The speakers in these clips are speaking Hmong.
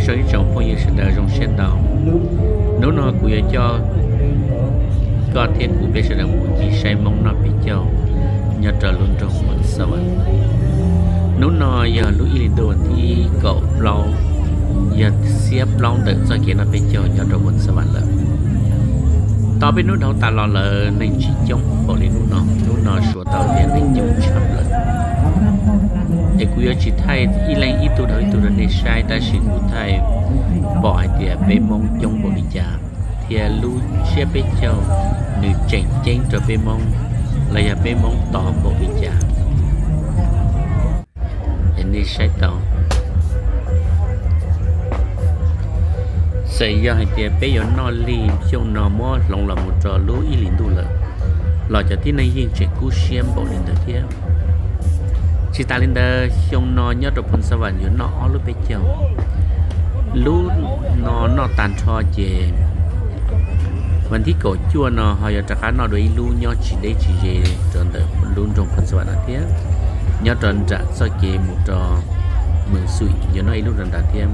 Rau ib tsoom phooj ywg sawv daws zoo siab ntau. Hnub no kuv yuav coj koj thiab kuv peb sawv daws mus ncig saib Hmoob noj peb caug nyob rau lub nroog Phoos Xas Vas. Hnub no yog lub ib hlis ntuj thib kaum plaub, yog xiab plaub ntawm txoj kev noj peb caug nyob rau Phoos Xas Vas lawm. Tau peb hnub dhau tas los lawm neeg tsis coob npaum li hnub no, hnub no suav tau tias neeg coob tshaj plaws. Es kuv yuav tsis thaij ib leeg ib tug dhau ib tug rau nej saib, tab sis kuv thaij pom hais tias peb Hmoob coob npaum li cas, thiab lub tsiab peb caug nws tseem ceeb rau peb Hmoob los yog peb Hmoob to npaum li cas. Es nej saib tau, txawm yog hais tias peb yuav noj li xyoo no muab hloov los mus rau lub ib hlis ntuj lawm, los cov tib neeg yeej tseem kub siab npaum li ntawd thiab. Tsis tas li ntawd, xyoo no nyob rau Phoos Xas Vas yuav noj ob lub peb caug. Lub no noj tag nrho ces vas thib kaum cuaj no ho yuav rov qab noj dua ib lub nyob tsis deb tsis ze rau ntawm lub nroog Phoos Xas Vas no thiab. Nyob rau nram txoj kev mus rau Mws Xum yuav noj ib lub rau nrad thiab.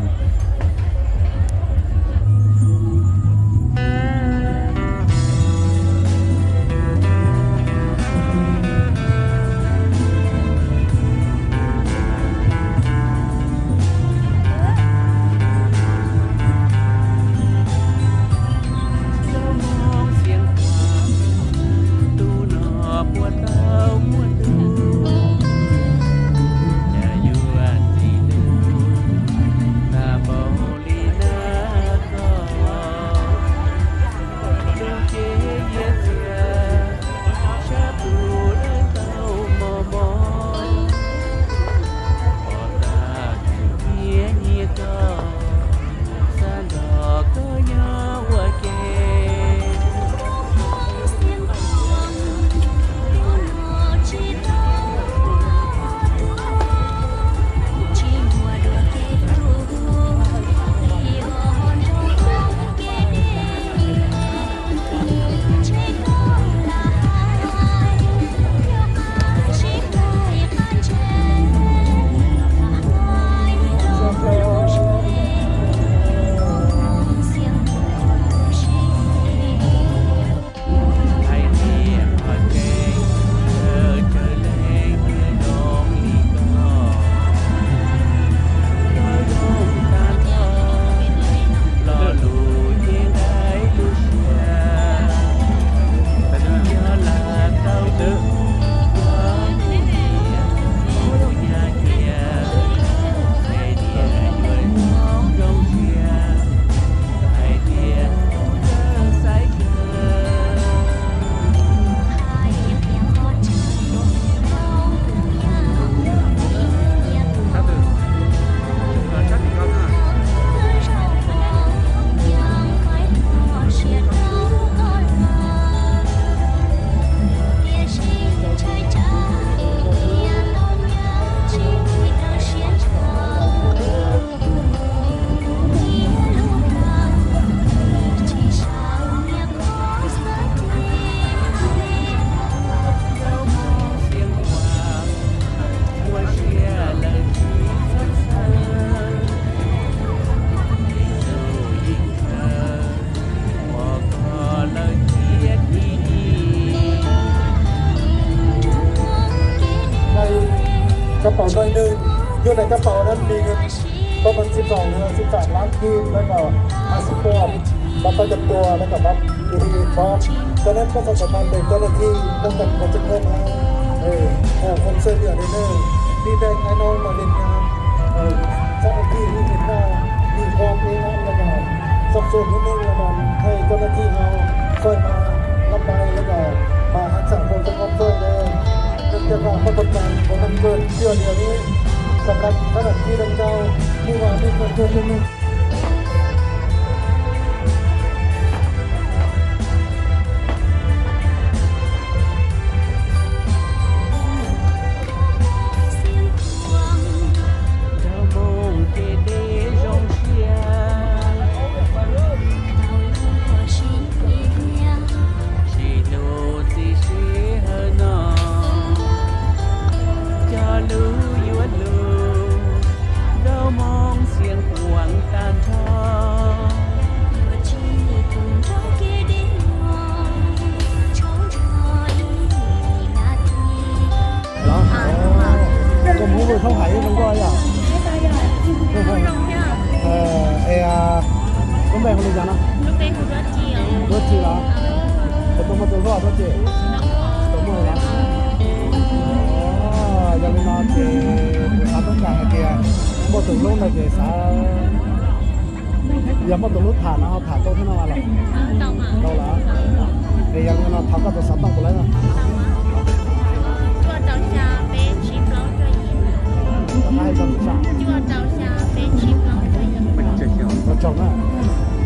Cái bảo nơi nơi, như này cái bảo đó mình có bằng xịt bảo nữa, xịt bảo láng kim, nó bảo hai xịt bò, và có chập bò, nó bảo bắp, thì thì có. Cho nên có sao phải bàn để cho nên khi nó cần có chứng minh, ờ, ờ, không xây dựng đến nơi. Đi đây, ai nói mà Việt Nam, ờ, sao mà khi đi Việt Nam, đi qua cái, nó bảo, sắp xô những nơi là bảo, hay cho nên khi họ, phải mà, năm bài là bảo, mà hãng sản phẩm trong năm rồi đây. Nên cho họ có tập đoàn của năm rồi, chưa điều đi. Sắp đặt, các đồng chí đồng cao, nhưng mà đi còn chưa chứng minh. เจ้าเมืองเชียงขวางใต้ Tau ces xav, yog muaj tus hlub tham no ho tham tau thiab no los? Tau lawm. Es yog li no thov koj tus xov tooj puas lawm? Ua tsaug na,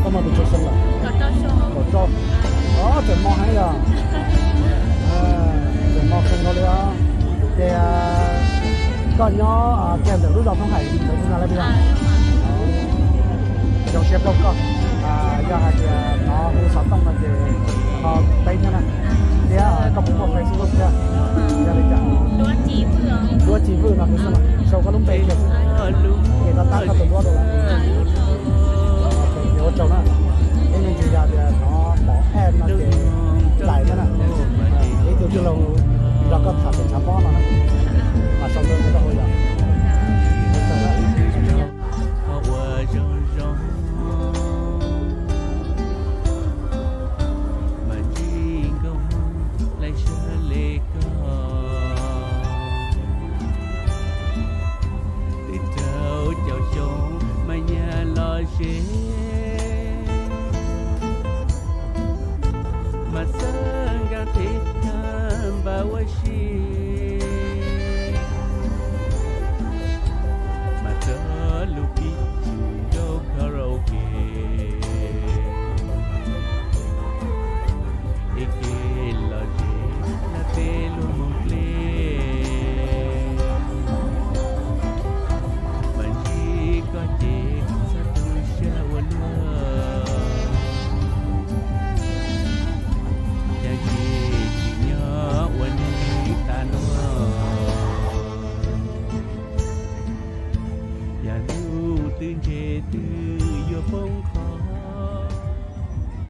koj muaj tus tshuaj xeeb lawm? Kaum rau. Os, tseem mos heev yog. Tseem mos heev nkaus li os. Ces koj nyob kiag ntawm lub zos Thoob Haim ntawd tsis nag li puas yog? Zoo siab paub koj. Yog hais tias thov hu xov tooj no ces ho teb thiab na. Thiab koj puas muaj Facebook thiab? Yog li cas? Duab Ci Vwj no xwb, sau koj lub npe kiag xwb. Ces koj tab koj tus duab rau lawm. Ces ua tsaug na. Ib me ntsis yog tias thov pom app no ces txais thiab na. Ib tug tij laug nrog koj tham pem tshav pob no na. Mas sau ntawv rau koj hu yog. Qhov uas zoo zoo mas ntsib nkauj Hmoob laij siab li koj. Twb rau caum xyoo mas nyaj los ze, mas txawj nkag thib thaj npaj ua si, mas txawj lub pib tsis rau karaoke. Ib ke los ze, lawv tej lub moos dlej, mas ntsib koj ces